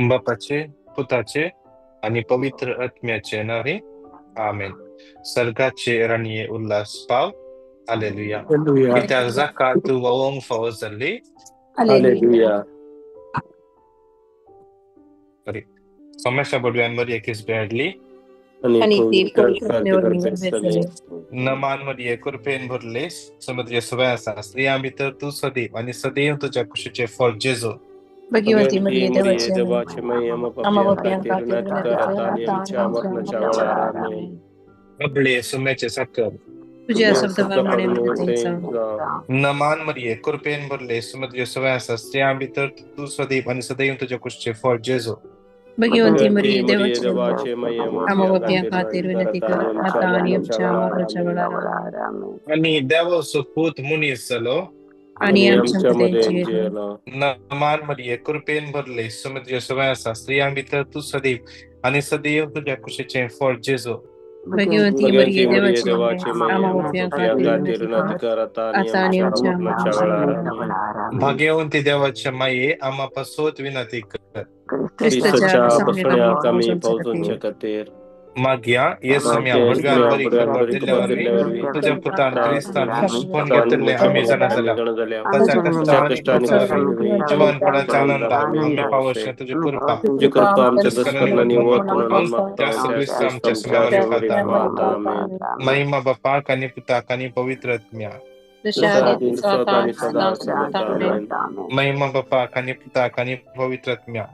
बापाचे, पुताचे आनी पवित्र आत्म्याचे नांवे, आमेन. सर्गाचे राणये उल्हास पाव. हालेलुया. हालेलुया. कित्याक जाका तूं व्हांवोंक फावो जाल्ली. हालेलुया. सॉरी, सोमेशा बडव्यान मरिये किसबे हाडली आनी आणि ती पवित्र पवित्र आत्म्याचे आत्म्यावरवीं झाली. नमान मरिये, कृपेन भरले, समुद्र सवय आसा, स्त्रियां भितर तूं सदैव आनी सदैव तुज्या कुशीचें फळ जेजू. भगवती भगवंती मरिये मरिये देवाची देवाची माई, आम्हा आम्हा पाप्यां पाप्यां खातीर खातीर विनंती विनंती कर कर आता आणि आता आमच्या आणि आमच्या मरणाच्या मरणाच्या वेळार. वेळार. आमेन. आमेन. अबळे सुम्याचे साकर. तुझ्या तुझ्या शब्दाप्रमाणे शब्दाप्रमाणे म्हणजे ते जावो. जावो. नमान मरिये, कृपेन भरले, समुद्र सवय आसा, स्त्रियां भितर तूं सदैव आनी सदैव तुज्या कुशीचें फळ जेजू. भगवंती भगवंती मरिये मरिये देवाची देवाची माई, आम्हा आम्हा पाप्यां पाप्यां खातीर खातीर विनंती विनंती कर कर आता आणि आता आमच्या आणि मरणाच्या आमच्या वेळार. मरणाच्या आमेन. वेळार. आमेन. आनी देवाचो पूत मनीस जालो आणि आणि आमच्या आमच्या मध्ये मध्ये जियेलो. जियेलो. नमान मरिये, कृपेन भरले, समुद्र सवय आसा, स्त्रियां भितर तूं सदैव आनी सदैव तुज्या कुशीचें फळ जेजू. भगवंती भगवंती मरिये मरिये देवाची देवाची माई, आम्हा आम्हा पाप्यां पाप्यां खातीर खातीर विनंती विनंती कर कर आता आणि आता आणि आमच्या आमच्या मरणाच्या मरणाच्या वेळार. वेळार. आमेन. भाग्यवंती देवाच्या माये, आम्हा पासत विनंती कर. क्रिस्ताच्या क्रिस्ताच्या बसण्याक आमी बसण्याक आमी पावोवचे पावोवचे खातीर. खातीर. मागया येसम्या मागया भुरग्यान येसम्या बरी भुरग्यान खबर बरी दिल्ल्या खबर वरवीं दिल्ल्या वरवीं तुज्या पुतान क्रिस्तान मुक्षपण पुतान घेतिल्लें आमी जाणा आमी जाल्या. जाणा जाल्या. ताच्या ताच्या कश्टां आनी कश्टां आनी क्रुसा वरवीं क्रुसा वरवीं जिवनपणाच्या जिवनपणाच्या आनंदाक आनंदाक आमी आमी पावोवचें पावोवचें. तुजी कृपा. तुजी कृपा आमच्या दस्करांनी दस्करणांनी वत वत म्हणून म्हणून मागता त्याच त्याच क्रिस्त क्रिस्त आमच्या आमच्या सुम्यावरी सुम्यावरी फाता. फाता. आमेन. महिमा बापाक आनी पुताक आनी पवित्र आत्म्या. जशा जसा आदी आदीं तसो तसो आता आतां आणि आनी सदा सदां सर्वथा. सर्वथा. आमेन. आमेन. महिमा बापाक आनी पुताक आनी पवित्र आत्म्या.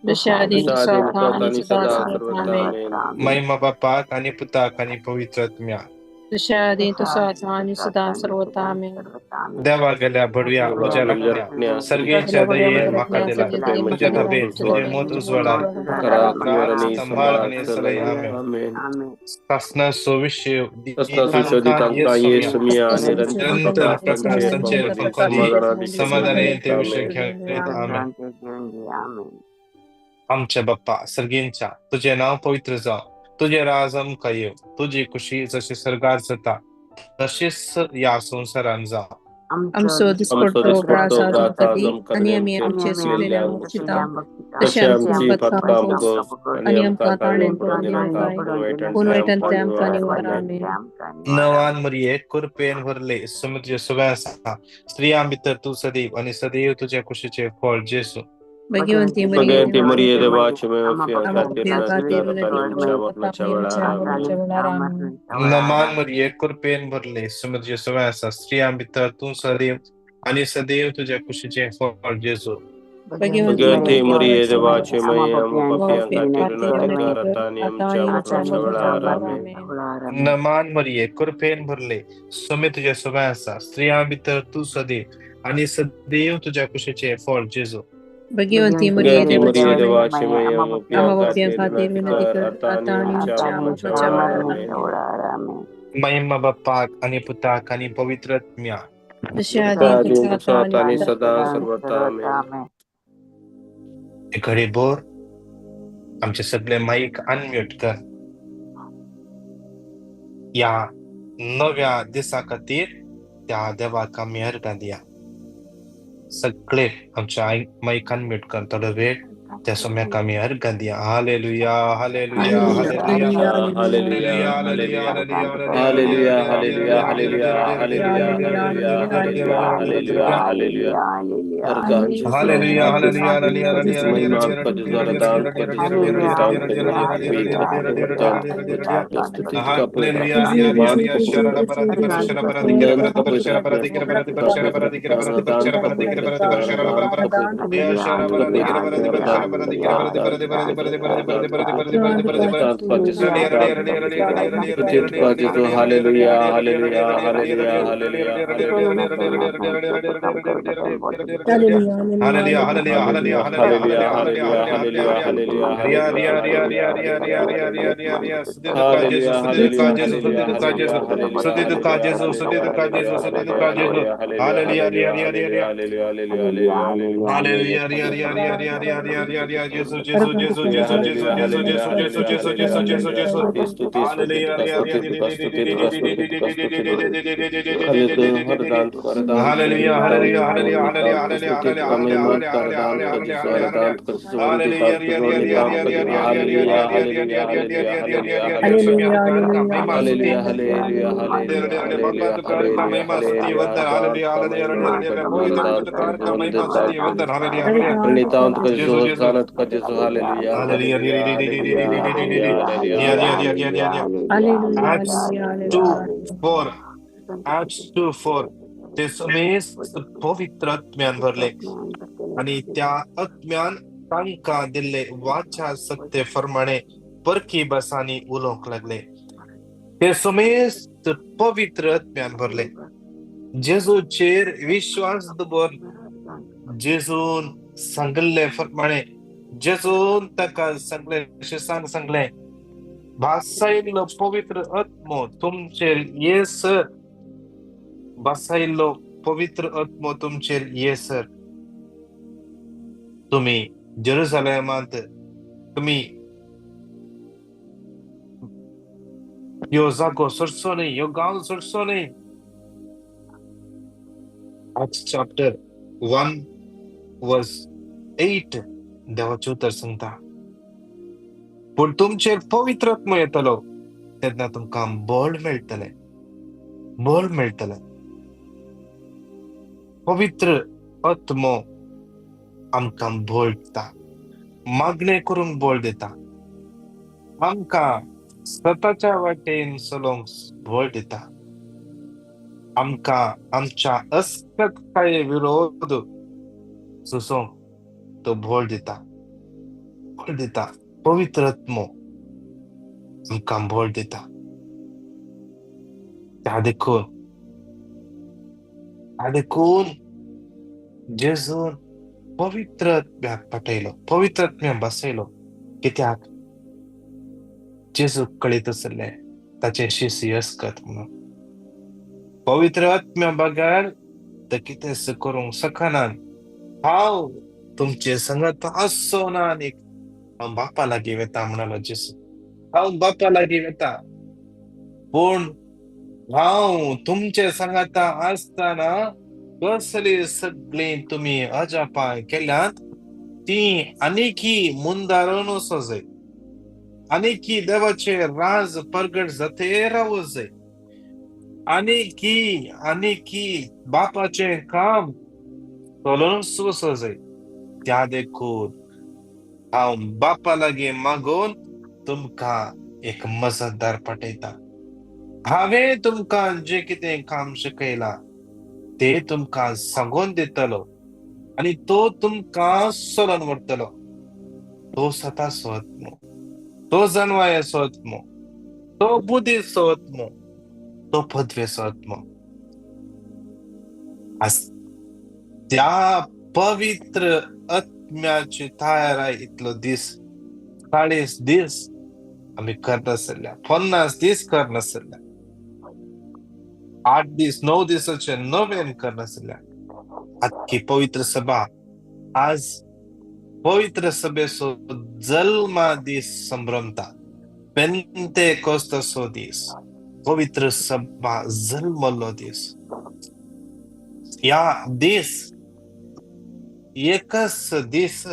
जशा आदी जसा तसो आदीं आता तसो आतां आणि आनी सदा सदां सर्वथा. सर्वथा. आमेन. आमेन. महिमा बापाक आनी पुताक आनी पवित्र आत्म्या. जशा आदी तसो आता आणि सदा सर्वथा. आमेन. देवा गेल्या बडव्या देवा म्हज्या म्हज्या राखण्या राखण्या सर्गेच्या दयेन म्हाका दिला तुज्या ताबेन तुजें मोत उजवाडार करा राख आनी सांबाळ सांबाळ आनी सलय. चलय. आमेन. आमेन. सासना सविशय सासना दितांकां दितांकां येसम्या येसम्या निरंतर निरंतर प्रकाश प्रकाश तांचेर तांचेर फावोदी फावोदी समाधानादी समाधानान ते विशय आमेन. खेळयत. आमेन. आमच्या बाप्पा सर्गेंच्या, तुजें नांव पवित्र जावं, तुजें राज आमकां येवं, तुजी खुशी जशी सर्गार जाता तशीच ह्या संवसारान जावं. आमचो आमचो दिसपट्टो दिसपट्टो ग्रास आज ग्रास आमकां आज दी आमकां आनी दी आमी आमचे आमचे चुकलेल्यांक चुकलेल्यांक बक्षिता तशें तशें आमची आमची पथकां पातकां बगोस बगोस आनी आनी आमकां आमकां ताणें ताणें पडून पडून दिनाका, दिनाकाय पूण पूण वायटांतल्यान वायटांतल्या आमकां आमकां निवार. निवार. आमेन. आमेन. नवान मरिये, कृपेन भरले, समुद्र सवय आसा, स्त्रियां भितर तूं सदैव आनी सदैव तुज्या कुशीचें फळ जेजू. भगवंती मरिये भगवंती देवाची मरिये देवाची माई, आम्हा आमच्या खातीर पाप्यां विनंती खातीर कर आता विनंती आणि कर आमच्या आता मरणाच्या आणि वेळार. आमच्या आमेन. मरणाच्या वेळार. आमेन. नमान मरिये, कृपेन भरले, समुद्र सवय आसा, स्त्रियां भितर तूं सदैव आनी सदैव तुज्या कुशीचें फळ जेजू. भगवंती भगवंती मरिये मरिये देवाची देवाची माई, आम्हा आम्हा पाप्यां पाप्यां खातीर खातीर विनंती विनंती कर कर आता आणि आता आमच्या आणि आमच्या मरणाच्या मरणाच्या वेळार. वेळार. आमेन. आमेन. नमान मरिये, कृपेन भरले, सुमे तुज्या सवय आसा, स्त्रियां भितर तूं सदैव आनी सदैव तुज्या कुशीचें फळ जेजू. भगवंती मरिये भगवंती देवाची मरिये माई देवाची माई, आम्हा आम्हा पाप्यां पाप्यां खातीर खातीर विनंती विनंती कर कर आता आता आणि आणि आमच्या आमच्या मरणाच्या मरणाच्या वेळार. वेळार. आमेन. आमेन. महिमा बापाक आनी पुताक आनी पवित्र आत्म्या. जशा जसा आदी आदीं तसो तसो आता आतां आणि आनी सदा सदां सर्वथा. आमेन. घडी भर आमचे सगळे माईक अनम्यूट कर. ह्या नव्या दिसा खातीर त्या देवाक आमी अर्गां दिया. सगळे आमच्या माईक अनम्यूट कर थोडो वेळ त्या सोम्याक आमी अर्गां दिया. Hallelujah, hallelujah, hallelujah, hallelujah, hallelujah, hallelujah, hallelujah, hallelujah, hallelujah, hallelujah, hallelujah, hallelujah, hallelujah. अर्गांचे hallelujah, hallelujah, hallelujah, महिमा पदुजारदान hallelujah, hallelujah, hallelujah, hallelujah, hallelujah, hallelujah, hallelujah, hallelujah, hallelujah, hallelujah, hallelujah, hallelujah, Riya Riya Riya Riya Riya Riya Riya Riya Riya Riya सुदे दुका जेसु, सुदे दुका जेसु, सुदे दुका जेसु, सुदे दुका जेसु, सुदे दुका जेसु, सुदे दुका जेसु. हालेलुया, रिया रिया रिया रिया. हालेलुया, रिया रिया रिया रिया रिया रिया Hallelujah, hallelujah, hallelujah, hallelujah, hallelujah. स्तुति स्तुति स्तुति तुका स्तुति तुका स्तुति तुका स्तुति तुका स्तुति हरदान करदान स्तुति तुका महिमा करदान करदान hallelujah hallelujah hallelujah hallelujah hallelujah hallelujah hallelujah hallelujah hallelujah hallelujah Acts 2:4, Acts 2:4. ते समेस्त पवित्र आत्म्यान भरले आणि त्या आत्म्यान तांकां दिल्ले वाचा सत्य प्रमाणे परकी भासांनी उलोवंक लागले. ते समेस्त पवित्र आत्म्यान भरले. जेजूचेर विश्वास दवर जेजून सांगिल्ले प्रमाणे, जेजून ताका सांगले, शिसांक सांगले, भासायल्लो पवित्र आत्मो तुमचेर येसर, भासायल्लो पवित्र आत्मो तुमचेर येसर तुमी जेरुसलेमांत तुमी ह्यो जागो सोडचो न्हय, ह्यो गांव सोडचो न्हय. Acts chapter 1 verse 8 देवाचें उतर सांगता, पूण तुमचेर पवित्र आत्मो येतलो तेन्ना तुमकां बळ मेळटलें, बळ मेळटलें. पवित्र आत्मो आमकां बळ दिता, मागणें करूंक बळ दिता, आमकां स्वताच्या वाटेन चलोवंक बळ दिता, आमकां आमच्या अस्कताये विरोध सोंसूंक तो बळ दिता, बळ दिता. पवित्र आत्मो आमकां बळ दिता. त्या देखून, त्या देखून जेजून पवित्र आत्म्याक पाठयलो, पवित्र आत्म्याक बसयलो. कित्याक? जेजूक कळीत आसलें ताचे शिष्य अस्कत म्हणून. पवित्र आत्म्या बगर ते कितेंच करूंक शकनात. हांव तुमचे संगत आसचो ना आनी हांव बापा लागीं वता म्हणालो जेजू, हांव बापा लागीं वता, पूण हांव तुमचे सांगाता आसतना कसली सगळीं तुमी अजापां केल्यांत ती आनीकी मुंदारून वचो जाय, आनीकी देवाचे राज परगट जाते रावो जाय, आनीकी आनीकी बापाचें काम चलोवन वचो जाय. त्या देखून हांव बापा लागीं मागून तुमकां एक मजतदार पाठयता. हांवें तुमकां जें कितें काम शिकयलां ते तुमकां सांगून दितलो आनी तो तुमकां चलोवन व्हरतलो. तो सताचो आत्मो, तो जनवायाचो आत्मो, तो बुद्धीचो आत्मो, तो पदवेचो आत्मो. आज त्या पवित्र आत्म्याची तयाराय इतलो दीस, 40 दीस आमी करनासल्या, 50 दीस करनासल्या, 8 दीस 9 दिसाचे नवेन करनासल्या. आजची पवित्र सभा आज पवित्र सभेचो जल्मा दीस संभ्रमता, पेंतेकोस्ताचो दीस, पवित्र सभा जल्मल्लो दीस. ह्या दीस एकच दीस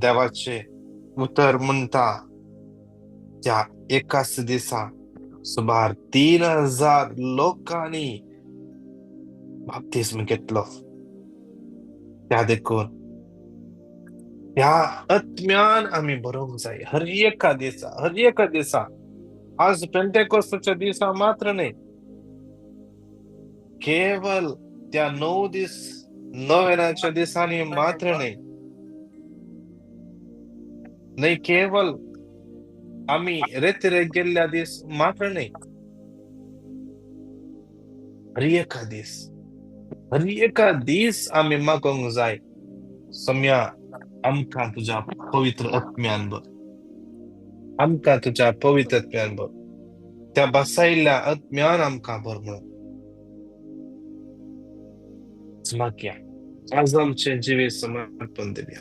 देवाचे उतर म्हणटा, त्या एकाच दिसा सुमार 3000 लोकांनी बाप्तिस्म घेतलो. त्या देखून ह्या आत्म्यान आमी बरोवंक जाय हर एका दिसा, हर एका दिसा. आज पेंतेकोस्ताच्या दिसा मात्र न्हय, केवल त्या 9 दीस नवेनाच्या दिसांनी मात्र न्हय, न्हय केवल आमी रेतिरे गेल्ल्या दीस मात्र न्हय, हर एका दीस, हर एका दीस आमी मागोवंक जाय, सम्या आमकां तुज्या पवित्र आत्म्यान भर, आमकां तुज्या पवित्र आत्म्यान भर, त्या बसायल्ल्या आत्म्यान आमकां भर म्हणून. मागया आज आमचें जिवीत समर्पण दिवया.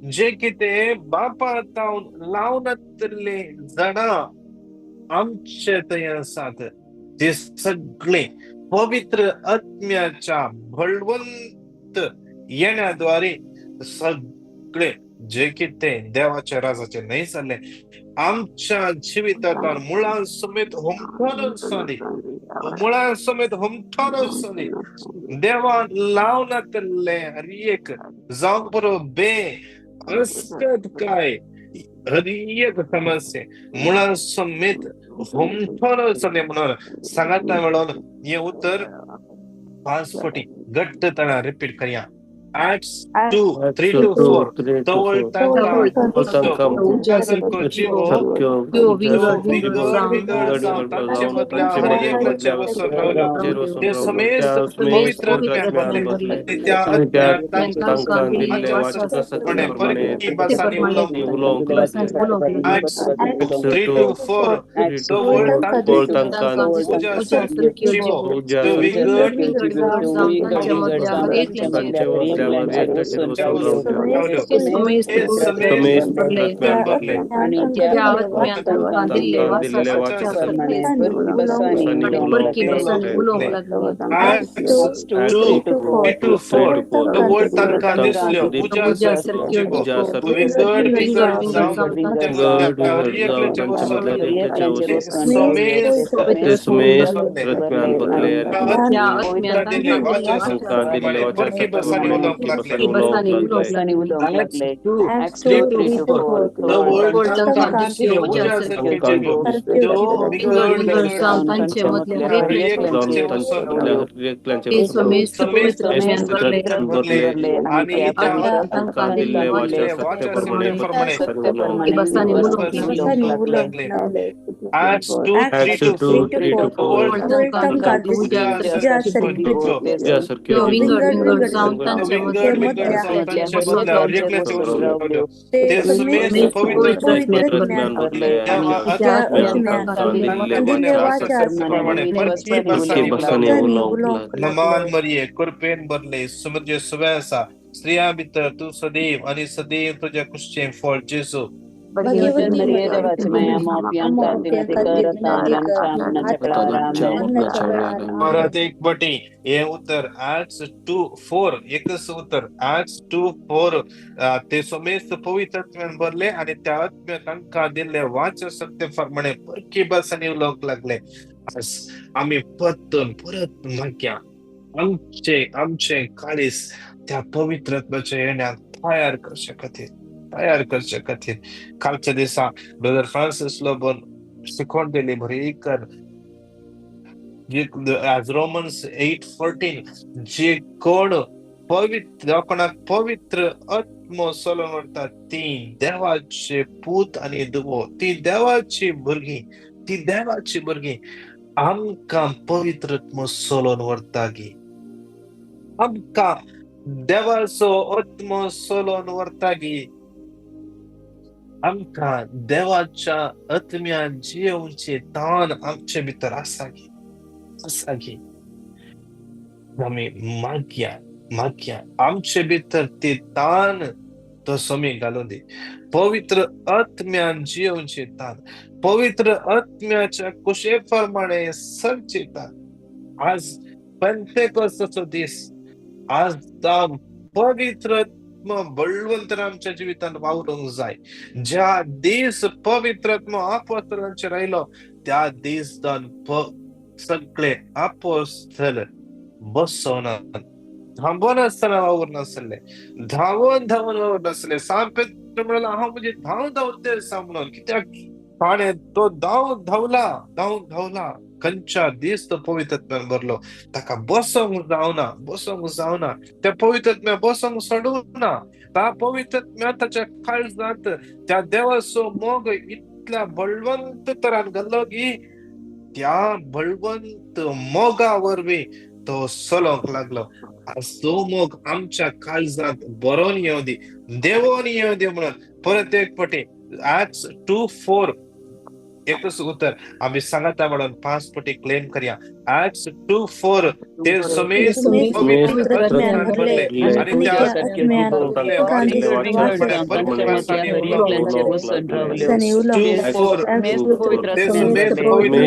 जे कितें बापा तावन लावनातले जाणां आमचे थंय आसात ते सगळे पवित्र आत्म्याच्या बळवंत येण्याद्वारे सगळे जे कितें देवाच्या राजाचे न्हय जाल्ले आमच्या जिवितांत मुळां समेत हुमटून वचोंदी, मुळां समेत हुमटून वचोंदी. देवान लावनातले हर एक जावं बरो बे असकत काय हर एक समस्या मुळां समेत हुमटून वचोंदी म्हणून सांगाता मेळोन हें उतर 5 फावटी घट्ट तणां रिपीट करया. Acts 2, 3 to 4. तवळ तांकां उज्या सारको जिवो विंगड विंगड जावन तांचे मदल्या हर एकल्याचेर वचून रावल्यो. ते समेस्त पवित्र आत्म्यान भरले आनी त्या आत्म्यान तांकां दिल्ले वाचा परकी भासांनी उलोवंक लागले. Acts 3 to 4. तवळ तांकां उज्या सारको जिवो विंगड विंगड जावन तांचे मदल्या हर एकल्याचेर Acts 2, 3 to 4. तवळ तांकां दिसल्यो उज्या सारको विंगड विंगड जावन तांचे मदल्या हर एकल्याचेर वचून रावल्यो. ते समेस्त भरले परकी भासांनी उलोवंक लागले. Acts 2, 3 to 4. तवळ तांकां दिसल्यो उज्या सारको जिवो विंगड विंगड जावन तांचे मदल्या हर एकल्याचेर वचून रावल्यो. समेस्त भरले आनी त्या दिल्ले वाचा प्रमाणे लागले. Acts 2, 3 to 4. तवळ तांकां उज्या सारको जिवो विंगड विंगड जावन तांचे मदल्या हर एकल्याचेर वचून रावल्यो. ते समेस्त पवित्र नमान मरिये कृपेन भरले समुद्र सुवे आसा स्त्रियां भितर तूं सदैव आनी सदैव तुज्या कुशीचें फळ जेजू. परत एक पटी हे उतर Acts 2, 4 एकच उतर Acts 2, 4. ते समेस्त पवित्र आत्म्यान भरले आनी त्या आत्म्या तांकां दिल्ले वाचा सत्य प्रमाणे परकी भासांनी उलोवंक लागले. आमी परतून परत मागया आमचे आमचे काळीज त्या पवित्र आत्म्याच्या येण्याक तयार करचे खातीर, तयार करचे खातीर. कालच्या दिसा ब्रदर फ्रांसीस लोबोन शिकवण दिली बरी कर as Romans 8:14 जे कोण पवित्र कोणाक पवित्र आत्मो चलोवन व्हरता ती देवाचे पूत आनी दुवो, ती देवाची भुरगीं, ती देवाची भुरगीं. आमकां पवित्र आत्मो चलोवन व्हरता गी, आमकां देवाचो आत्मो चलोवन व्हरता गी, आमकां देवाच्या आत्म्यान जियोवची तान आमचे भितर आसा गी, आसा गी. आमी मागया मागया आमचे भितर ती तान तो समी घालून दी. पवित्र आत्म्यान जियोवची तान, पवित्र आत्म्याच्या कुशे प्रमाणे सरची तान. आज पेंतेकोस्ताचो दीस, आज दाम पवित्र आत्मा बळवंत आमच्या जिवितांत वावरूंक जाय. ज्या दीस पवित्र आत्मा आपोस्तलांचेर आयलो त्या दीस दान सगळे आपोस्तल बसोना धांवून आसतना वावर नासले, धांवून धांवून वावर नासले. सांत पेत्र म्हणलो हांव म्हणजे धांव धांवते आसा म्हणून, कित्याक ताणें तो धांव धांवला, धांव धांवला. खंयच्या दीस तो पवित्र आत्म्यान भरलो, ताका बसोंक जावना, बसोंक जावना, त्या पवित्र आत्म्या बसोंक सोडूंक ना. त्या पवित्र आत्म्या ताच्या काळजांत त्या देवाचो मोग इतल्या बळवंत तरान घाल्लो की त्या बळवंत मोगा वरवीं तो चलोवंक लागलो. आज तो मोग आमच्या काळजांत बरोवन येवं दी, देवोन येवं दी म्हणून परत एक पटी Acts 2:4. एकच उतर आमी सांगाता म्हणून 5 पटी क्लेम करया. Acts 2:4 ते समेस्त पवित्र आत्म्यान भरले आणि त्या 2:4 ते समेस्त पवित्र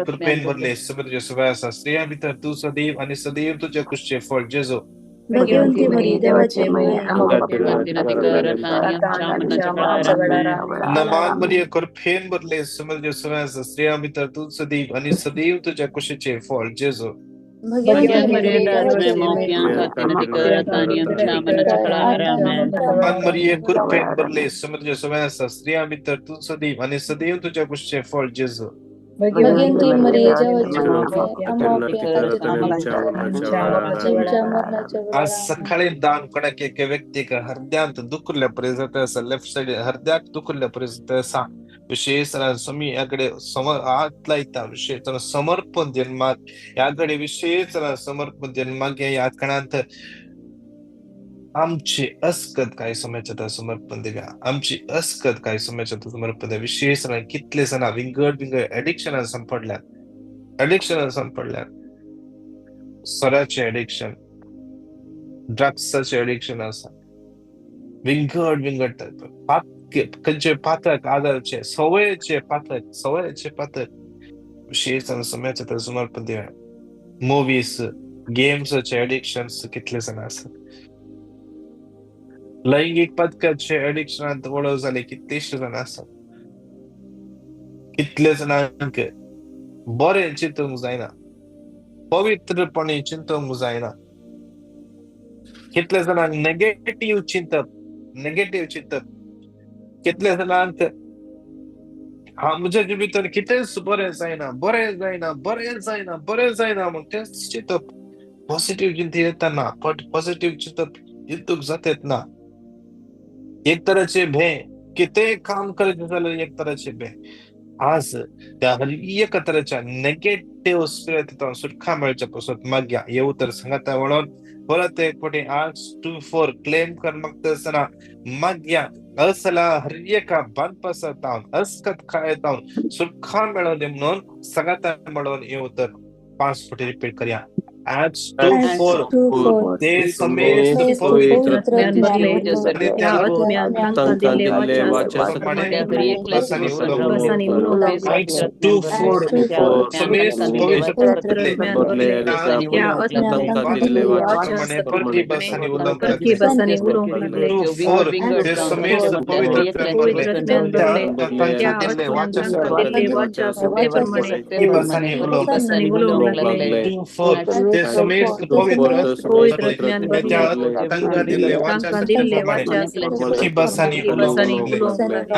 कृपेन भरले स्त्रिया भितर तूं सदैव आणि सदैव तुझ्या कुशचे फळ जेजू. नमान मरिय कृपेन भरले स्त्रिया भितर तूं सदैव आणि सदैव तुझ्या कुशीचे फळ जेजू. मरिय कृपेन भरले स्त्रिया भितर तूं सदैव आणि सदैव तुझ्या कुशीचे फळ जेजू. आज सकाळी दान कोणाक एके व्यक्तीक हृदयांत दुखल्या परिस्थिती आसा, लेफ्ट सायड हृदयाक दुखल्या परिस्थिती आसा, विशेष स्वामी ह्याकडे हात लायता, विशेष समर्पण जन्माक ह्याकडे विशेष समर्पण जन्माक ह्या कणांत आमची अस्कत काय समयाच्या समर्पण दिव्या, आमची अस्कत काय समयाच्या समर्पण दिव्या. विशेष कितले जाणां विंगड विंगड एडिक्शनान सांपडल्यात, एडिक्शनान सांपडल्यात, सोऱ्याचे एडिक्शन, ड्रग्साचे एडिक्शन आसा, विंगड विंगड खंयचे पातक आदारचे सवयेचे पातक, सवयेचे पातक विशेष समयाच्या समर्पण दिव्या. मुवीज, गेम्साचे एडिक्शन्स कितले जाणां आसा, लैंगिक पथकाचे एडिक्शनांत वळख जाले कितलेशे जाण आसात, कितले जाणांक बरें चिंतूंक जायना, पवित्रपणे चिंतूंक जायना, कितले जाणांक नेगेटीव चिंतप, नेगेटीव चिंतप, कितले जाणांक म्हज्या भितर कितेंच बरें जायना, बरें जायना, बरें जायना, बरें जायना, मग तेंच चिंतप, पॉझिटिव्ह चिंत येता ना, पॉझिटिव्ह चिंतप चिंतूंक जातेत ना. एक तराचे भे, कितें काम करायचें जाल्यार एक तराचे भे. आज त्या हर एक तराच्या नेगेटिव्ह स्पिरिट सुटका मेळच्या पासून मागया. हे उतर सांगता म्हणून परत एक फावटी Acts 2:4 claim कर मागता आसतना मागया असला हर एका बांदपासांत अस्कत खायत सुटका मेळोवन दी म्हणून सांगता म्हणून हे उतर 5 फावटी रिपीट करया. Acts 2:4 ते समेस्त पवित्र Acts 2:4 समेस्त पवित्र ते समेस्त पवित्र ते समेस्त पवित्र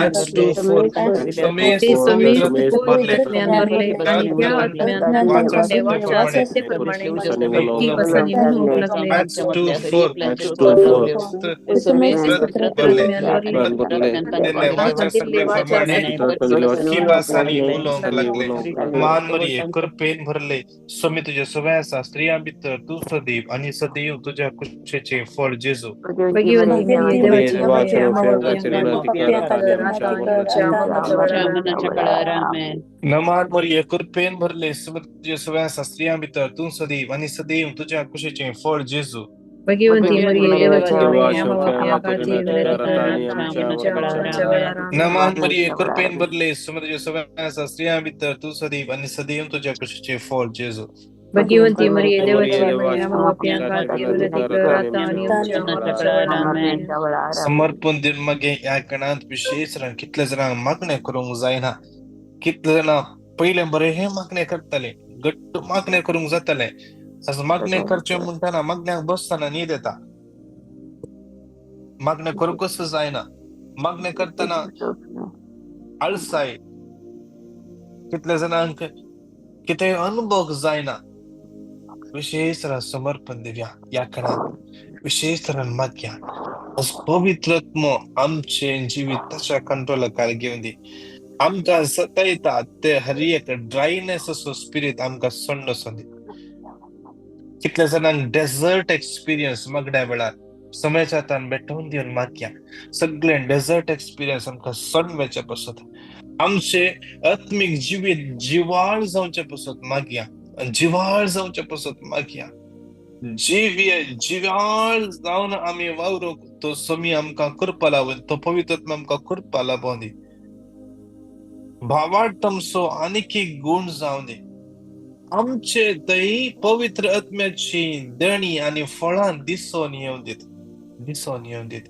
Acts 2:4 समेस्त मान मरिये कृपेन भरले स्वामी तुझ्या सवय आसा, स्त्रियां भितर तूं सदैव आणि सदैव तुझ्या कुशीचे फळ जेजू. नमान मरिये कृपेन भरले स्वामी तुझ्या सवय आसा, स्त्रियां भितर तूं सदैव आणि सदैव तुझ्या कुशीचे फळ जेजू. नमान मरिये कृपेन भरले स्वामी तुझ्या सवय आसा, स्त्रियां भितर तूं सदैव आणि सदैव तुझ्या कुशीचे फळ जेजू. समर्पण दिन मागे ह्या कणांत विशेष कितले जाणांक मागणें करूंक जायना, कितले जाणां पयलें बरें हें मागणें करताले, घट्ट मागणें करूंक जातालें, मागणें करचें म्हणटाना मागण्याक बसतना न्हीद येता, मागणें करूंकच जायना. मागणें करतना आळसाय, कितल्या जाणांक कितें अनुभव जायना. विशेष तरान समर्पण दिवया ह्या खणाक, विशेष तरान मागया पवित्र आत्मो आमचें जिवीत ताच्या कंट्रोला घेवन दी. आमकां सतायता ते हर एक ड्रायनेस असो स्पिरीट आमकां सोडून दी. कितल्या जाणांक डेझर्ट एक्सपिरियन्स मागण्या वेळार समयाच्या हातान बेठोवन दिवन मागया, सगळे डेझर्ट एक्सपिरियन्स आमकां सोडून वचचे पसत, आमचे आत्मीक जिवीत जिवाळ जावचे पसत मागया, जिवाळ जावचे पसत मागया. जिवाळ जावन आमी वावरूंक तो समी आमकां कृपा लावन, तो पवित्र आत्मा आमकां कृपा लाबोवन दी. भावार्थ आमचो आनीक एक गूण जावन दी. आमचे दही पवित्र आत्म्याची देणी आनी फळां दिसून येवन दीत, दिसून येवन दीत.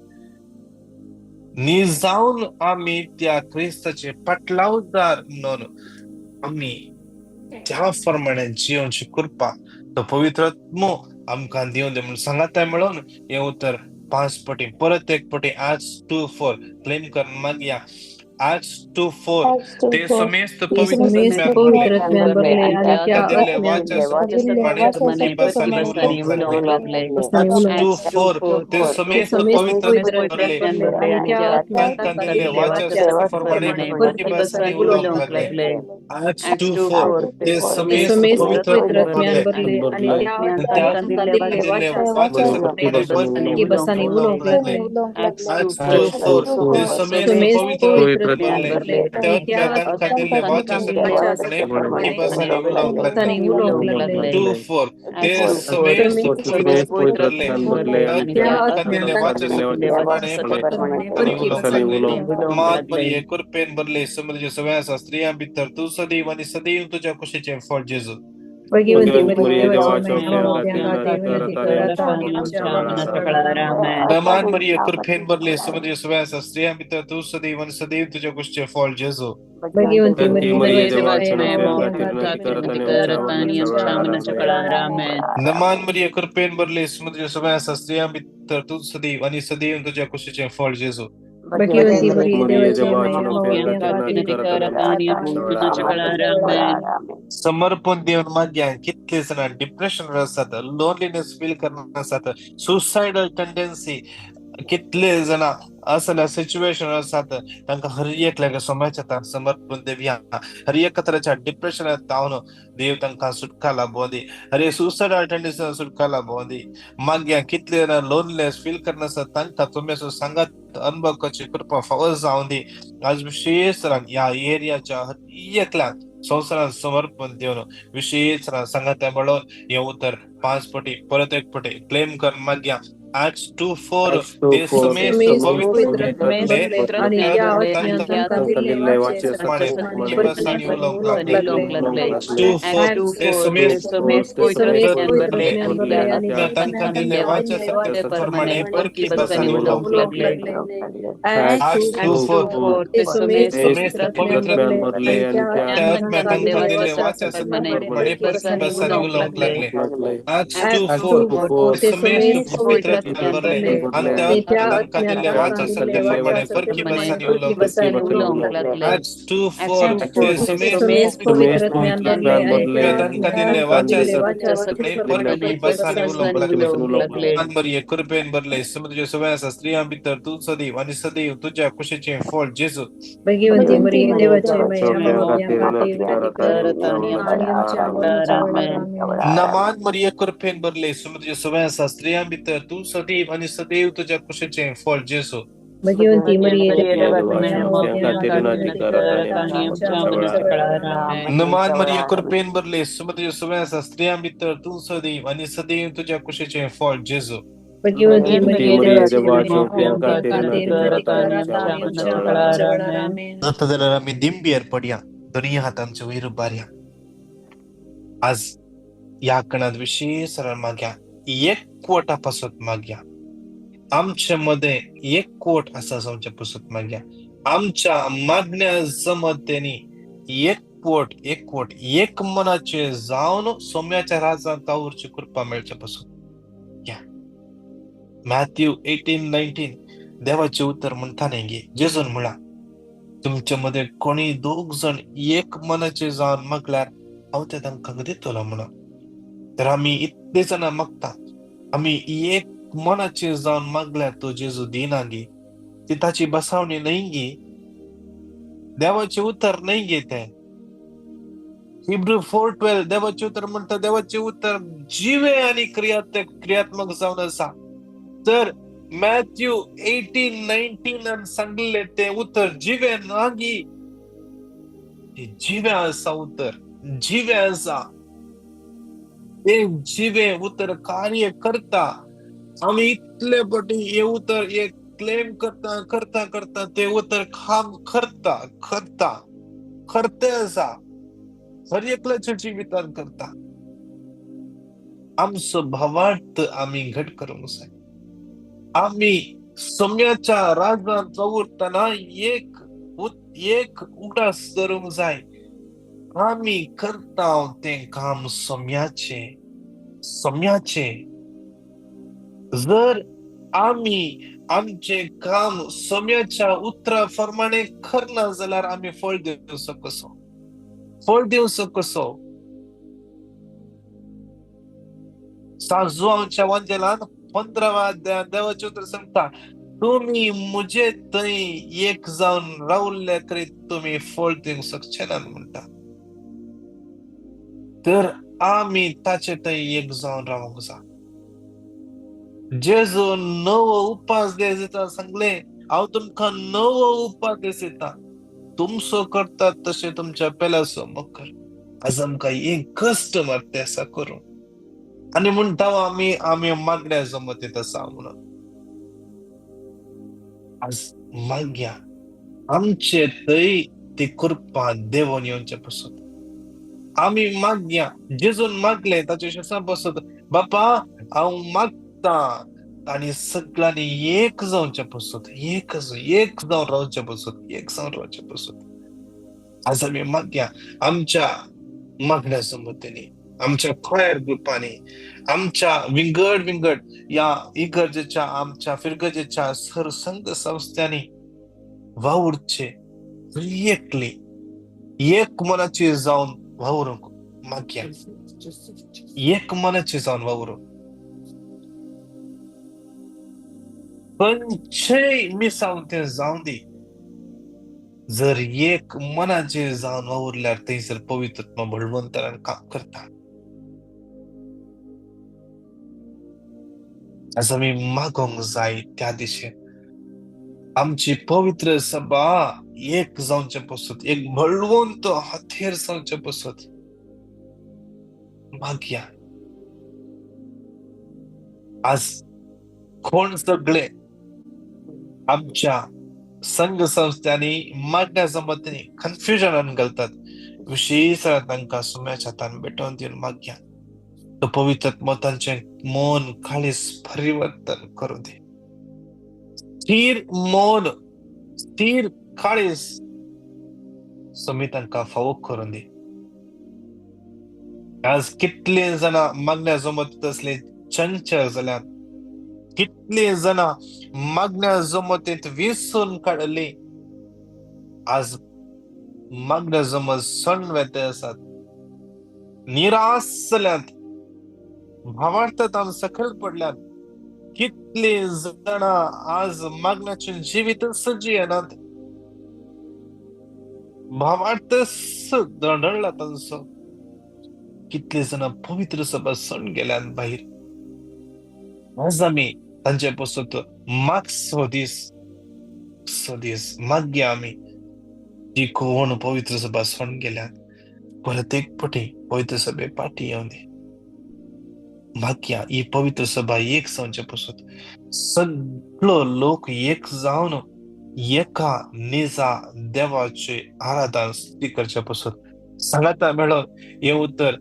निजावन आमी त्या क्रिस्ताचे पाटलावदार म्हणून आमी त्या प्रमाणे जिवनची कृपा तो पवित्र आत्मो आमकां दिवन दी म्हणून सांगाताय म्हणून हें उतर 5 पटी परत 1 पटी Acts 2:4 claim करून मागया. Acts 2:4 ते समेस्त पवित्र आत्म्यान भरले आणि त्या दिल्ले वाचा प्रमाणे परकी भासांनी उलोवंक लागले. Acts 2:4 ते समेस्त पवित्र आत्म्यान भरले तांकां दिल्ले वाचा प्रमाणे परकी भासांनी उलोवंक लागले. Acts 2:4 ते समेस्त पवित्र आत्म्यान भरले आणि त्या दिल्ले वाचा परकी भासांनी उलोवंक लागले. Acts 2:4 ते समेस्त पवित्र भरले तांकां दिल्ले वाचा प्रमाणे परकी भासांनी उलोवंक लागले. 2:4 ते समेस्त पवित्र भरले तांकां दिल्ले वाचा प्रमाणे परकी भासांनी उलोवंक लागले. मात मरिये कृपेन भरले समृद्धी सगळ्या स्त्रियां भितर तूं सदैव आनी सदैव तुज्या कुशीचें फळ जेजू. नमान मरिये कृपेन भरले समृद्धी सगळ्या स्त्रियां भितर तूं सदैव आनी सदैव तुज्या कुशीचें फळ जेजू. नमान मरिये कृपेन भरले समृद्धी सगळ्या स्त्रियां भितर तूं सदैव आनी सदैव तुज्या कुशीचें फळ जेजू. समर्पण देवन मागया. कितले जाणां डिप्रेशन आसात, लोनलीनेस फील करना आसात, सुसायडल टेंडन्सी कितले जाणां असल्या सिच्युएशन आसात, तांकां हर एकल्याक समाजाच्या तान समर्पण देवया. हर एक तरेच्या डिप्रेशनात तावन देव तांकां सुटका लाबोवन दी. हर एक सुसायडल टेंडन्सी सुटका लाबोवन दी. मागया कितले जाणां लोनलीनेस फील करना आसात तांकां तुमी सांगात अनुभव करची कृपा फावो जावन दी. आज विशेष तरान ह्या एरियाच्या हर एकल्याक संवसारान समर्पण दिवन विशेष तरान सांगात म्हणून हें उतर 5 पटी परत 1 पटी क्लेम कर मागया. Acts 2:4 ते समेस्त पवित्र दिल्ले वाचा प्रमाणे परकी उलोवंक लागले. 2:4 ते समेस्त पवित्र भरले तांकां दिल्ले वाचा प्रमाणे परकी भासांनी उलोवंक लागले. Acts 2:4 ते समेस्त पवित्र भरले तांकां दिल्ले वाचा प्रमाणे परकी भासांनी उलोवंक लागले. Acts 2:4 ते समेस्त पवित्र भरले तांकां दिल्ले वाचा प्रमाणे परकी भासांनी उलोवंक लागले. Acts 2:4 ते समेस्त पवित्र भरले तांकां दिल्ले वाचा प्रमाणे परकी भासांनी उलोवंक लागले. मरिये कृपेन भरले समृद्धी सगळ्या स्त्रियां भितर तूं सदैव आनी सदैव तुज्या कुशीचें फळ जेजू. नमान मरिये कृपेन भरले समृद्धी सगळ्या स्त्रियां भितर तूं सदैव आनी सदैव तुज्या कुशीचें फळ जेजू. नमान मरिये कृपेन भरले समृद्धी सगळ्या स्त्रियां भितर तूं सदैव आनी सदैव तुज्या कुशीचें फळ जेजू. जाल्यार आमी दिंबीर पडया, दोनूय हातांचे वयर उबारया. आज ह्या कणांत विशेष मागया, एकवटा पासत मागया. आमचे मदें एकवट आसा जावचे पासत मागया. आमच्या मागण्या जमतेनी एकवट एकवट एक मनाचे जावन सोम्याच्या राजान तावरची कृपा मेळचे पासत. मॅथ्यू 18:19 देवाचें उतर म्हणटा न्ही गे, जेजून म्हळां तुमचे मदें कोणी दोग जण एक मनाचे जावन मागल्यार हांव तें तांकां दितलो म्हणून. तर आमी इतले जाणां मागता, आमी एक मनाचे जावन मागल्यार तो जेजू दिना गे, ती ताची बसावणी न्हय गे, देवाचें उतर न्हय गे तें. हिब्रू 4:12 देवाचें उतर म्हणटा, देवाचें उतर जिवें आनी क्रियात्मक जावन आसा. तर मॅथ्यू 18:19 सांगिल्लें तें उतर जिवें ना गी, जिवें आसा उतर, जिवें आसा, तें जिवें उतर कार्य करता. आमी इतले पटी हे उतर एक क्लेम करता करता करता ते उतर काम करता करता करते आसा, हर एकल्याच्या जिवितान करता. आमचो भावार्थ आमी घट करूंक जाय. आमी सम्याच्या राजान चवुरतना एक एक उगडास धरूंक जाय, आमी करता तें काम सम्याचें, सम्याचें. जर आमी आमचें काम सम्याच्या उतरा प्रमाणे करना जाल्यार आमी फळ दिवचो कसो, फळ दिवचो कसो? साजुआंच्या वांजेलान 15व्या अध्यायांत देवाचें उतर सांगता, तुमी म्हजे थंय एक जावन रावल्ले करीत तुमी फळ दिवंक शकचे ना म्हणटा. तर आमी ताचे थंय एक जावन रावंक जाय. जेजू नवो उपास दिता सांगलें, हांव तुमकां नवो उपास दिता, तुमचो करतात तशें तुमच्या पेल्याचो मकर. आज आमकां एक कश्ट मारते आसा करूं आनी म्हणटा आमी आमी मागण्या जमतीत आसा म्हणून. आज मागया आमचे थंय ती कृपा देवून येवचे पसत आमी मागया. जेजून मागले ताचे शिसां पसत, बापा हांव मागता, आनी सगळ्यांनी एक जावचे पसत, एक एक जावन रावचे पसत, एक जावन रावचे पसत. आज आमी मागया आमच्या मागण्या संबंदींनी, आमच्या क्वायर ग्रुपांनी, आमच्या विंगड विंगड या इगर्जेच्या, आमच्या फिरगजेच्या सरसंघ संस्थांनी वावुरचे एकली एक मनाची जावन वावरूंक मागया, एक मनाची जावन वावरूंक. खंयचेय मिसांव तें जावं दी, जर एक मनाचे जावन वावुरल्यार थंयसर पवित्र बळवंतरान काम करता. आज आमी मागोंक जाय त्या दिशेन आमची पवित्र सभा एक जावचे पसत, एक बळवंत हातेर जावचे पसत मागया. आज कोण सगळे आमच्या संघ संस्थांनी मागण्या संबंदींनी कन्फ्युजनान घालतात, विशेष तांकां सुम्याच्या हातान भेटोवन दिवन मागया तो पवित्र तांचें मन काळीज परिवर्तन करूं दी, स्थीर मन स्थीर काळीज सुमी तांकां फावो करून दी. आज कितले जाणां मागण्या जमत असले चंचल जाल्यात, कितले जाणां मागण्या जमतींत विसून काडली, आज मागण्या जमत सण वेते आसात, निराश जाल्यात, भावार्थान सकयल पडल्यात. कितले जाणां आज मागण्याचें जिवीत सजियनात, भावार्थ दंडळला तांचो. कितले जाणां पवित्र सभा सण गेल्यात भायर. आज आमी तांचे पसत मागसो दीस दीस मागया आमी जी कोण पवित्र सभा सण गेल्यात परत एक पटी पवित्र सभे पाटी येवन दी. मागया ही पवित्र सभा एक जावचे पसत सगळो लोक एक जावन एका निजा देवाचे आराधन स्तुती करचे पसत सांगाता मेळोन हे उतर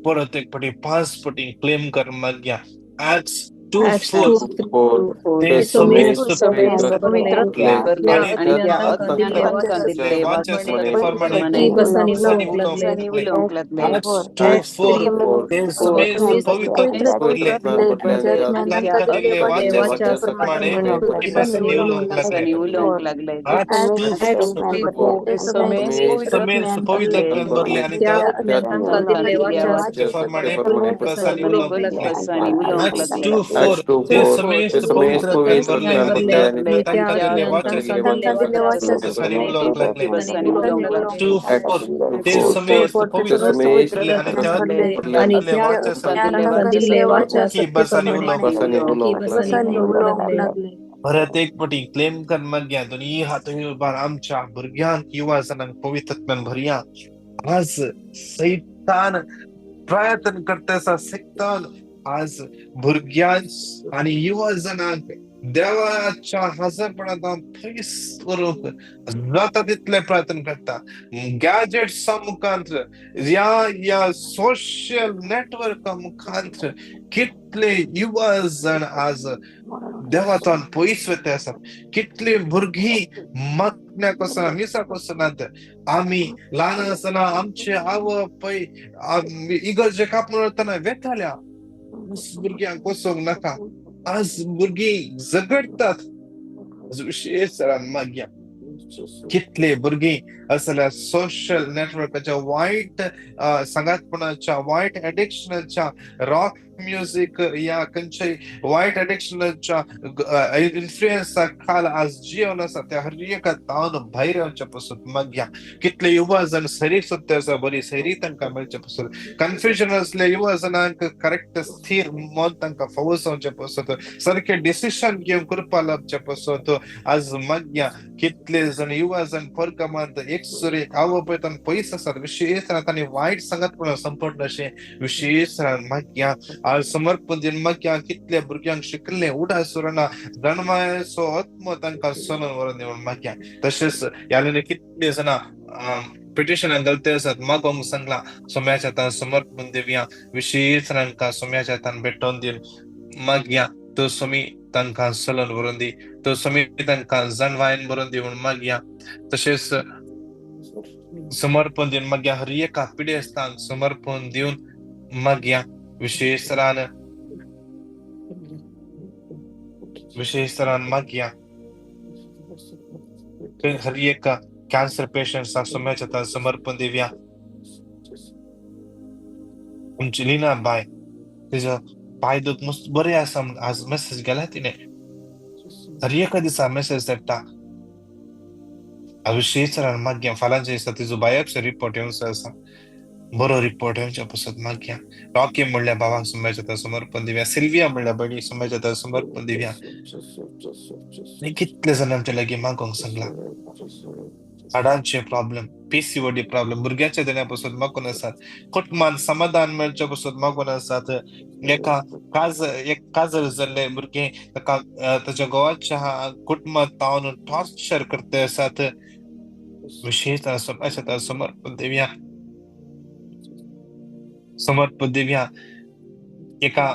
परत एक पटी 5 पटी क्लेम कर मागया. Acts 2 Acts 4 2 4 4 ते ते समेस्त समेस्त पवित्र पवित्र भरले भरले आणि आणि आणि त्या त्या अज्ञान तांका दिलेल्या देवाच्या प्रमाणे सत्तेप्रमाणे की बसानी बसानी उलोवंक उलोवंक लागले. लागले. Acts Acts 2 2 4 4 ते समेस्त पवित्र पवित्र भरले भरले आणि आणि तांकां त्या दिल्ले वाच्या देवाच्या सत्तेप्रमाणे सत्तेप्रमाणे की बसानी उलोवंक लागले. Acts Acts 2 2 4 ते समेस्त पवित्र भरले आणि त्या त्या अज्ञानांका दिलेल्या सत्तेप्रमाणे बसानी बसानी उलोवंक उलोवंक लागले. लागले. Acts Acts 2 4 2 ते 4 समेस्त ते समेस्त पवित्र पवित्र भरले आणि भरले त्या आणि त्या तांकां दिल्ले वाच्या अज्ञानांका दिलेल्या सत्तेप्रमाणे उलोवंक लागले. बसानी उलोवंक लागले. 2 4 Acts 2 ते 4 समेस्त ते पवित्र समेस्त भरले आणि त्या भरले आणि दिल्ले त्या वाच्या अज्ञानांका दिलेल्या की बसानी सत्तेप्रमाणे उलोवंक बसानी की उलोवंक बसानी लागले. उलोवंक लागले. परत एक पटी क्लेम कर मागया दोनी हात उबार आमच्या भुरग्यांक युवा जाणांक पवित्रत्वान भरया. आज सैतान प्रयत्न करता आसा, सैतान आज भुरग्यांक आनी युवा जाणांक देवाच्या हजरपणांत पयस करूंक जाता तितले प्रयत्न करता. गॅजेट्सा मुखांत ह्या ह्या सोशल नेटवर्का मुखांत कितले युवा जाण आज देवातान पयस वता आसात. कितली भुरगीं मागण्याक वचना, मिसाक वचनात. आमी ल्हान आसतना आमचे आवय पय इगर्जे कापून वतना वेताल्या. आज भुरग्यांक वचोंक नाका. आज भुरगीं झगडटात. विशेश मागया कितले भुरगीं असल्या सोशल नेटवर्काच्या वायट सांगातपणाच्या वायट एडिक्शनाच्या रॉक म्युझिक या खंयच्याय वायट एडिक्शनाच्या इन्फ्लुएन्सा खाल आज जिवन आसा त्या हर एका तावन भायर येवच्या पासून मागया. कितले युवा जण सैरीक सोदता आसा, बरी सैरी तांकां मेळचे पासून, कन्फ्युजन असले युवा जणांक करेक्ट स्थिर मन तांकां फावो जावचे पासून, सारखे डिसिशन घेवन करपा लागचे पासून आज मागया. कितले जण युवा जण परगमांत एक सुरे आवय पळयतान पयस आसात, विशेष तांणी वायट सांगातपणा संपूर्ण अशें विशेष मागया. आज समर्पण दिवन मागया. कितल्या भुरग्यांक शिकले उडास उरना जाणवायचो आत्मो तांकां सोनून व्हरून दिवन मागया. तशेंच ह्या कितले जाणां पिटिशनां घालते आसात, मागोंक सांगलां सोम्याच्या हातान समर्पण दिवया. विशेष तांकां सोम्याच्या हातान भेटोवन दिवन मागया. तो सोमी तांकां चलोवन व्हरून दी, तो सोमी तांकां जाणवायन भरून दी म्हूण मागया. तशेंच समर्पण दिवन मागया. हर एका पिडेस्तांक समर्पण दिवन मागया. विशेष तरान विशेष तरान मागया. हर एका कॅन्सर पेशंट्साक सोम्याच्या हातान समर्पण दिवया. आमची लिना बाय तिजो पांय दूख मस्त बरें आसा म्हूण आज मेसेज गेला तिणें. हर एका दिसा मेसेज धाडटा. विशेष तरान मागया. फाल्यांच्या दिसा तिजो बायोप्सी रिपोर्ट येवचो आसा, बरो रिपोर्ट येवच्या पासत मागया. रॉकी म्हणल्या भावाक सोम्याच्या हातान समर्पण दिवया. सिल्विया म्हणल्या भयणीक सोम्याच्या हातान समर्पण दिवया. आनी कितले जाण आमच्या लागीं मागोंक सांगलां. हाडांचे प्रॉब्लम, PCOD problem, भुरग्याच्या देण्या पासून मागून आसात, कुटुंबान समाधान मेळचे पासून मागून आसात. एका काज एक काजल जाल्ले भुरगें ताका ताच्या घोवाच्या कुटुंबात तावन टॉर्चर करते आसात. विशेष समर्पण दिवया, समर्पण दिवया. एका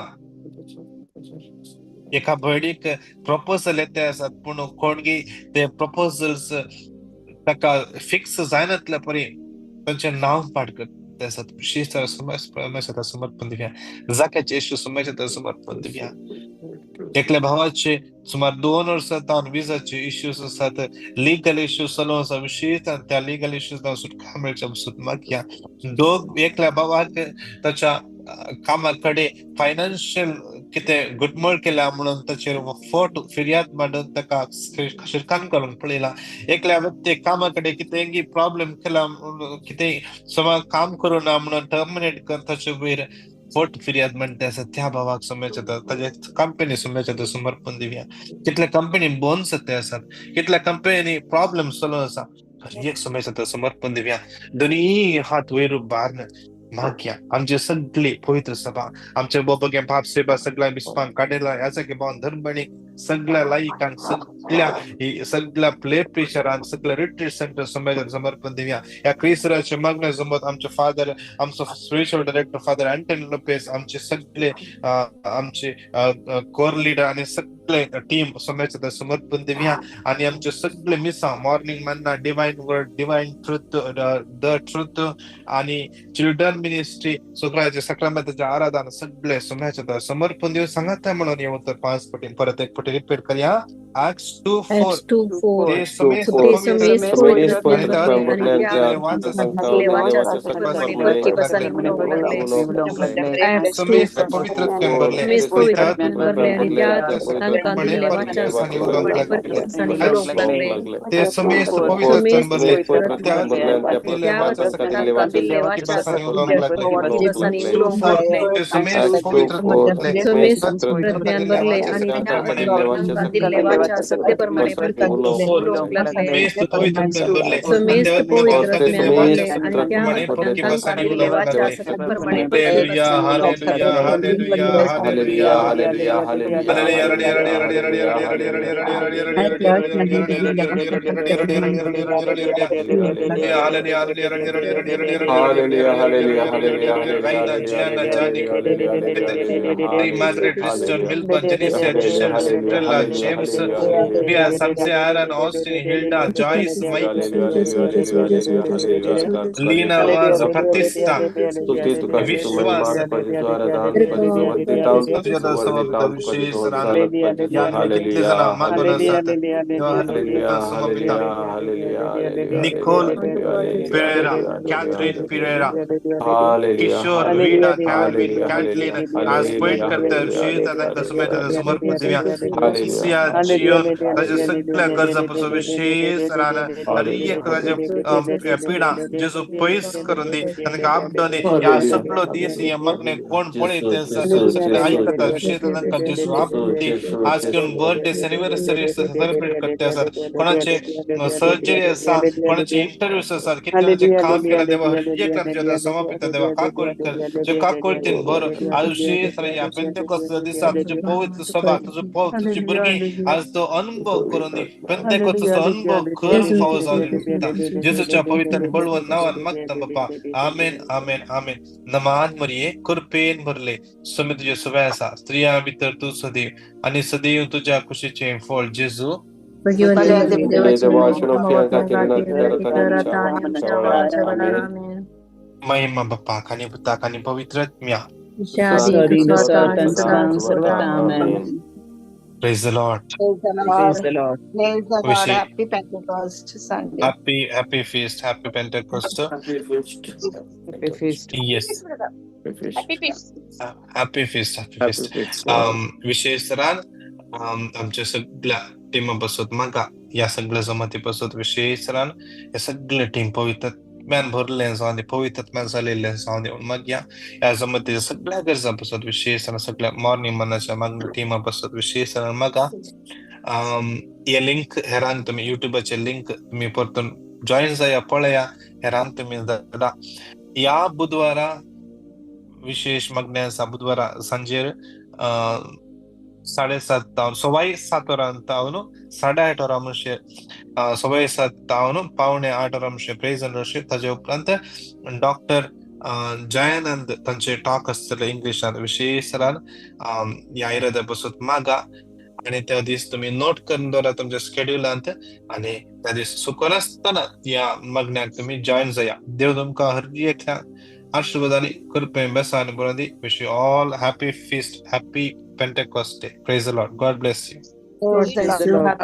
एका भयणीक प्रपोजल येते आसात, पूण कोणगी ते प्रपोजल्स ताका फिक्स जायनातल्या परी तांचें नांव पाठ करते आसात. विशेष समर्पण दिवया. जाक्याचे इश्यू सोम्याच्या समर्पण दिवया. एकल्या भावाचे सुमार 2 वर्सां तावन विजाचे इश्यूज आसात, लिगल इश्यूज चालू आसा. विशेष त्या लिगल इश्यूज सुटका मेळच्या पासून मागया. दोग एकल्या भावाक ताच्या कामा कडेन फायनान्शियल कितें घुटमळ केल्या म्हणून ताचेर फोट फिर्याद मांडून ताका शिरकान करूंक पळयला. एकल्या व्यक्ती कामा कडेन कितेंय प्रॉब्लेम केला, कितें सुमार काम करूं ना म्हणून टर्मिनेट करून ताचे वयर फोट फिर्याद म्हणटा आसा. त्या भावाक सोम्याच्या ताच्या कंपनी सोम्याच्या समर्पण दिवया. कितल्या कंपनी बोन सत्य आसात, कितल्या कंपनी प्रॉब्लेम चालू आसा, एक सोम्याच्या समर्पण दिवया. दोनी हात वयर बारन मागया. आमचे सगळी पवित्र सभा, आमचे बोबगे बाप सेवा सगळ्या बिस्पान काडेला ह्या जागे भावन धर्मणी सगळ्या लायकांक, सगळ्या सगळ्या प्ले प्रेशरांक, सगळ्या रिट्रीट सेंटर समाजात समर्पण दिवया. ह्या क्रिसराचे मागणे जमत आमचे फादर, आमचो spiritual director father Anton Lopez, आमचे सगळे आमचे कोर लिडर आणि सगळे टीम समाजात समर्पण दिवया. आणि आमचे सगळे मिसां, morning manna, divine word, divine truth, the truth आणि चिल्ड्रन मिनिस्ट्री, शुक्राचे सक्रामेंताचे आराधना सगळे समाजात समर्पण दिवन सांगता म्हणून येऊन तर 5 पटी परत एक पटी रिपीट करूया. Acts 2:4. ते James, Samse, Aaron, Austin, Hilda, Joyce, Mike, Lena Vaz, Pratista, Vishwas, Nicole Pereira, Catherine Pereira, Kishore, Veena, Calvin, Kathleen, आज पॉइंट करता समर्पण दिव्या, ताज्या सगळ्या गरजापासून विशेष पिडा जेजू पयस करून दी आनी आपडोनी ह्या सगळो दीस हे मागणे कोण पळयत सगळे आयकता, विशेष तांकां जेजू आपडून दी. आज कोण बर्थडे एनिवर्सरी सेलिब्रेट करते आसात, कोणाचे सर्जरी आसा, कोणाचे इंटरव्यूस आसात, कितल्यांचे काम केला देवा, हर एक आमच्या समर्पित देवा काकोड कर, जे काकोडतीन बरो. आज विशेष ह्या पेंतेकोस्त दिसा तुजे पवित्र सभा, तुजो तुजी भुरगीं आज तो अनुभव करून दी, पेंतेकोस्ताचो अनुभव करून फावो जावन जेजूच्या पवित्र बळवंत नांवान मागता बापा, आमेन आमेन आमेन. नमान मरिये, कृपेन भरले, सुमी तुजे सुवे आसा, स्त्रियां भितर तूं सदैव आनी सदैव तुज्या कुशीचें फळ जेजू. महिमा बापाक आनी पुताक आनी पवित्र आत्म्या. Praise the Lord. Praise the Lord. Praise the Lord. Praise the Lord. Happy Pentecost Sunday. Happy feast. Happy Pentecost. Happy feast. Happy feast. Yes. Happy feast. Happy feast. Happy feast. विशेष तरान आमच्या सगळ्या टीमा बसत म्हाका ह्या सगळ्या जमाती बसत विशेष तरान ह्या सगळ्या टीम पवित्र आत्म्यान भरलें जावं दी, पवित्र आत्म्यान जालेलें जावं दी. मागीर ह्या जमातीच्या सगळ्या गरजां बसत विशेष सगळ्या मॉर्निंग मनाच्या मागण्या टिमा बसत विशेष म्हाका हे लिंक हेरान तुमी युट्यूबाचे लिंक तुमी परतून जॉईन जाया, पळया, हेरान तुमी धाडा. ह्या बुधवारा विशेष मागणें आसा. बुधवारा सांजेर 7:30 तावन 7:15 वरां तावन 8:30 वरां म्हणशे 7:15 तावन 7:45 वरां म्हणशे प्रेज एंड वर्शीप. ताजे उपरांत डॉक्टर जयानंद तांचे टॉक आसतले इंग्लिशान विशेष तरान ह्या इराद्या बसत मागा आनी त्या दीस तुमी नोट करून दवरा तुमच्या स्केड्युलांत आनी त्या दीस सुकनासतना ह्या मागण्याक तुमी जॉईन जाया. देव तुमकां हर एकल्या आशीर्वादांनी कृपेन बेसानी बरोवन दी. Wish you all happy feast, happy Pentecost day. Praise the Lord. God bless you. Praise the Lord.